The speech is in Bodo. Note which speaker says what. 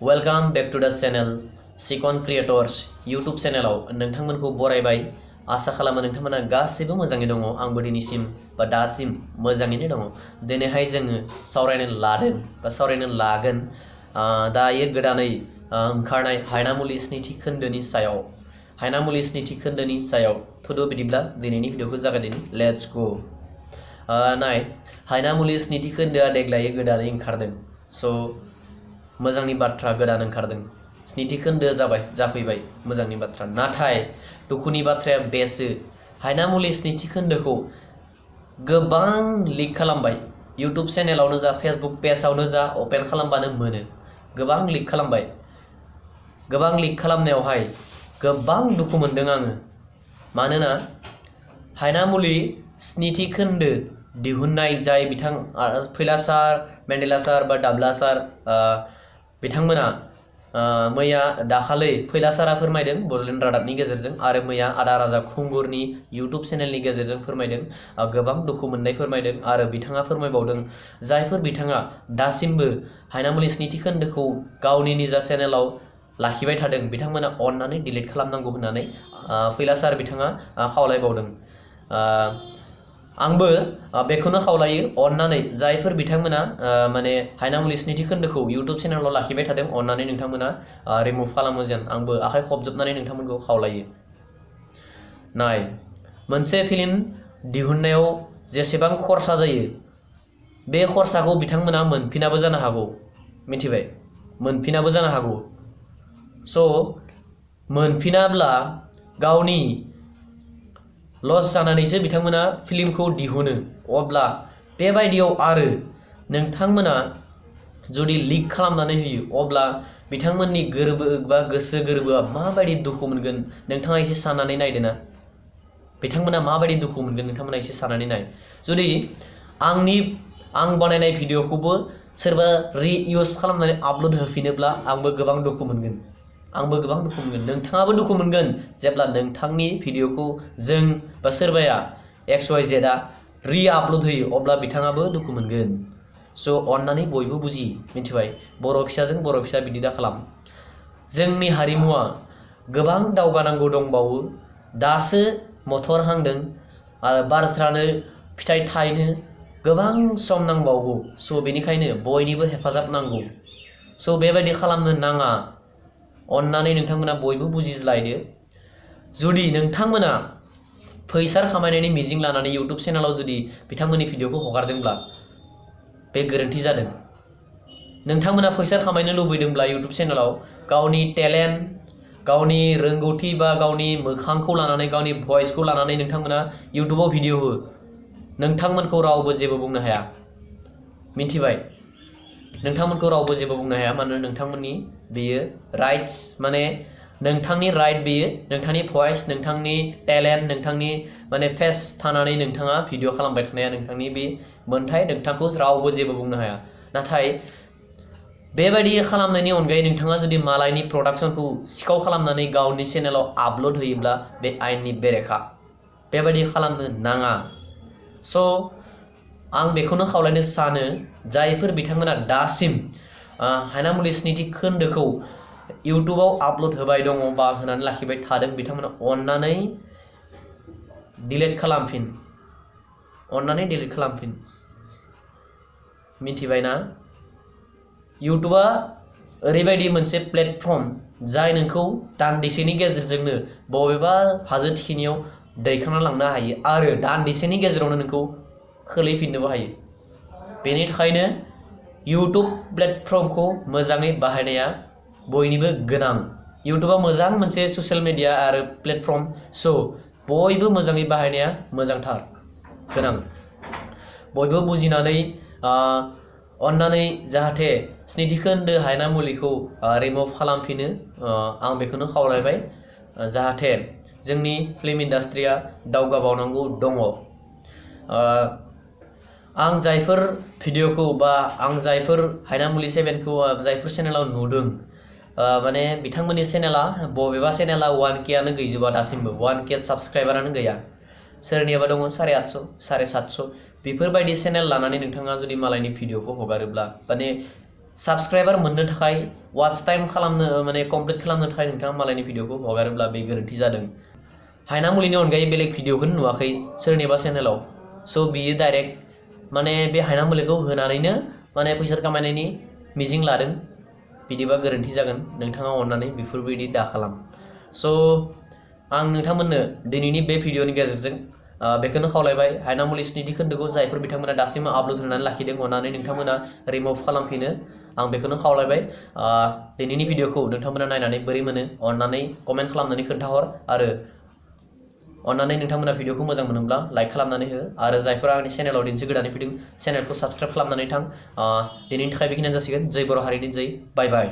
Speaker 1: वेलकाम बैक टू द चैनल सिकन क्रिएटर्स यूट्यूब चैनलाव नोंथांमोनखौ बरायबाय। आशा खालामो नोंथांमोना गासैबो मोजाङै दङ। आंबो दिनैसिम बा दासिम मोजाङैनो दङ। दिनैहाय जोङो सावरायनो लादों बा सावरायनो लागोन दायो गोदानै ओंखारनाय हायनामुलि स्निथि खोन्दोनि सायाव। हायनामुलि स्निथि खोन्दोनि सायाव थुदो बिदिब्ला दिनैनि भिडिअखौ जागायदिनि। Let's go. नाय हायनामुलि स्निथि खोन्दोआ देग्लाय गोदानै ओंखारदों। स' मोजांनि बाथ्रा गोदान ओंखारदों। स्निथि खोन्दो जाफैबाय मोजांनि बाथ्रा। नाथाय दुखुनि बाथ्राया बेसो हायनामुलि स्निथि खोन्दोखौ गोबां लिक खालामबाय। यूट्यूब चेनेलावनो जा फेसबुक पेजआवनो जा अपेन खालामबानो मोनो। गोबां लिक खालामबाय। गोबां लिक खालामनायावहाय गोबां दुखु मोनदों आङो। मानोना हायनामुलि स्निथि खोन्दो दिहुननाय जाय बिथां फैला सार, मेन्डेला सार बा दाब्ला सार बिथांमोना मैया दाखालै फैला सारा फोरमायदों बड'लेण्ड रादाबनि गेजेरजों आरो मैया आदा राजा खुंगुरनि यूट्यूब चेनेलनि गेजेरजों फोरमायदों। गोबां दुखु मोननाय फोरमायदों आरो बिथाङा फोरमायबावदों जायफोर बिथाङा दासिमबो हायनामुलि स्निथि खोन्दोखौ गावनि निजा चेनेलाव लाखिबाय थादों बिथांमोना अननानै डिलीट खालामनांगौ होननानै फैला सार बिथाङा खावलायबावदों। आंबो बेखौनो खावलायो अननानै जायफोर बिथांमोना माने हायनामुलि स्निथि खोन्दोखौ यूट्यूब चेनेलाव लाखिबाय थादों अननानै नोंथांमोना रिमुभ खालामो जेन। आंबो आखाइ खबजोबनानै नोंथांमोनखौ खावलायो। नाय मोनसे फिल्म दिहुननायाव जेसेबां खरसा जायो बे खरसाखौ बिथांमोना मोनफिनाबो जानो हागौ। मिथिबाय? मोनफिनाबो जानो हागौ। स' मोनफिनाब्ला गावनि लस जानानैसो बिथांमोना फिल्मखौ दिहुनो। अब्ला बेबायदियाव आरो नोंथांमोना जुदि लिक खालामनानै होयो अब्ला बिथांमोननि गोरबो बा गोसो गोरबोआ माबायदि दुखु मोनगोन नोंथाङा एसे साननानै नायदो ना। बिथांमोना माबायदि दुखु मोनगोन नोंथांमोना एसे साननानै नाय। जुदि आं बानायनाय भिडिअखौबो सोरबा रिइउज खालामनानै आपल'ड होफिनोब्ला आंबो गोबां दुखु मोनगोन। आंबो गोबां दुखु मोनगोन। नोंथाङाबो दुखु मोनगोन जेब्ला नोंथांनि भिडिअखौ जों बा सोरबाया XYZ रि आपल'ड होयो अब्ला बिथाङाबो दुखु मोनगोन। स' अननानै बयबो बुजि। मिथिबाय? बर' फिसाजों बर' फिसा बिदि दा खालाम। जोंनि हारिमुआ गोबां दावगानांगौ दंबावो। दासो मथर हांदों आरो बारस्रानो फिथाइ थायनो गोबां सम नांबावगौ। स' बेनिखायनो बयनिबो हेफाजाब नांगौ। स' बेबायदि खालामनो नाङा। अननानै नोंथांमोना बयबो बुजिज्लायदो। जुदि नोंथांमोना फैसा खामायनायनि मिजिं लानानै यूट्यूब चेनेलाव जुदि बिथांमोननि भिडिअखौ हगारदोंब्ला बे गोरोन्थि जादों। नोंथांमोना फैसा खामायनो लुबैदोंब्ला यूट्यूब चेनेलाव गावनि टेलेन्ट, गावनि रोंगौथि बा गावनि मोखांखौ लानानै गावनि भइसखौ लानानै नोंथांमोना यूट्यूबाव भिडिअ हो। नोंथांमोनखौ रावबो जेबो बुंनो हाया। मिथिबाय? नोंथांमोनखौ रावबो जेबो बुंनो हाया। मानोना नोंथांमोननि बेयो राइट्स, माने नोंथांनि राइट बेयो। नोंथांनि भइस, नोंथांनि टेलेन्ट, नोंथांनि माने फेस थानानै नोंथाङा भिडिअ खालामबाय थानाया नोंथांनि बे मोन्थाय। नोंथांखौ रावबो जेबो बुंनो हाया। नाथाय बेबायदि खालामनायनि अनगायै नोंथाङा जुदि मालायनि प्रडाक्शनखौ सिखाव खालामनानै गावनि चेनेलाव आपल'ड होयोब्ला बे आयेननि बेरेखा। बेबायदि खालामनो नाङा। स' आं बेखौनो खावलायनो सानो जायफोर बिथांमोना दासिम हायनामुलि स्निथि खोन्दोखौ यूट्यूबाव आपल'ड होबाय दङ बा होनानै लाखिबाय थादों बिथांमोना अननानै डिलीट खालामफिन। अननानै डिलीट खालामफिन। मिथिबायना? यूट्यूबा ओरैबायदि मोनसे प्लेटफर्म जाय नोंखौ दान्दिसेनि गेजेरजोंनो बबेबा हाजो थिखिनियाव दैखांना लांनो हायो आरो दान्दिसेनि गेजेरावनो नोंखौ खोलैफिननोबो हायो। बेनि थाखायनो यूट्यूब प्लेटफर्मखौ मोजाङै बाहायनाया बयनिबो गोनां। यूट्यूबा मोजां मोनसे ससियेल मिडिया आरो प्लेटफर्म। स' बयबो मोजाङै बाहायनाया मोजांथार, गोनां। बयबो बुजिनानै अननानै जाहाथे स्निथि खोन्दो हायनामुलिखौ रिमुभ खालामफिनो आं बेखौनो खावलायबाय। जाहाथे जोंनि फिल्म इन्डास्ट्रिया दावगाबावनांगौ दङ। आं जायफोर भिडिअखौ बा आं जायफोर हायनामुलि 7खौ जायफोर चेनेलाव नुदों माने बिथांमोननि चेनेला बबेबा चेनेला 1K गैजोबा दासिमबो। 1K साबस्क्राइबारानो गैया। सोरनियाबा दङ 850, 750। बेफोरबायदि चेनेल लानानै नोंथाङा जुदि मालायनि भिडिअखौ हगारोब्ला माने साबस्क्राइबार मोननो थाखाय वाच टाइम खालामनो माने कमप्लिट खालामनो थाखाय नोंथाङा मालायनि भिडिअखौ हगारोब्ला बे गोरोन्थि जादों। हायना मुलिनि अनगायै बेलेग भिडिअखौनो नुवाखै सोरनिबा चेनेलाव, स' बियो डाइरेक्ट माने बे हायना मुलिखौ होनानैनो माने फैसा खामायनायनि मिजिं लादों, बिदिबा गोरोन्थि जागोन। नोंथाङा अननानै बेफोरबायदि दा खालाम। स' आं नोंथांमोननो दिनैनि बे भिडिअनि गेजेरजों बेखौनो खावलायबाय, हायना मुलि स्निथि खोन्दोखौ जायफोर बिथांमोना दासिम आपल'ड होनानै लाखिदों अननानै नोंथांमोना रिमुभ खालामफिनो, आं बेखौनो खावलायबाय। दिनैनि भिडिअखौ नोंथांमोना नायनानै बोरै मोनो अननानै कमेन्ट खालामनानै खोन्थाहर, आरो अननानै नोंथांमोना भिडिअखौ मोजां मोनोब्ला लाइक खालामनानै हो, आरो जायफोरा आंनि चेनेलाव दिनैसो गोदानै फैदों चेनेलखौ साबस्क्राइब खालामनानै थां। दिनैनि थाखाय बेखिनियानो जासिगोन। जै बर' हारिनि जै, बाय बाय।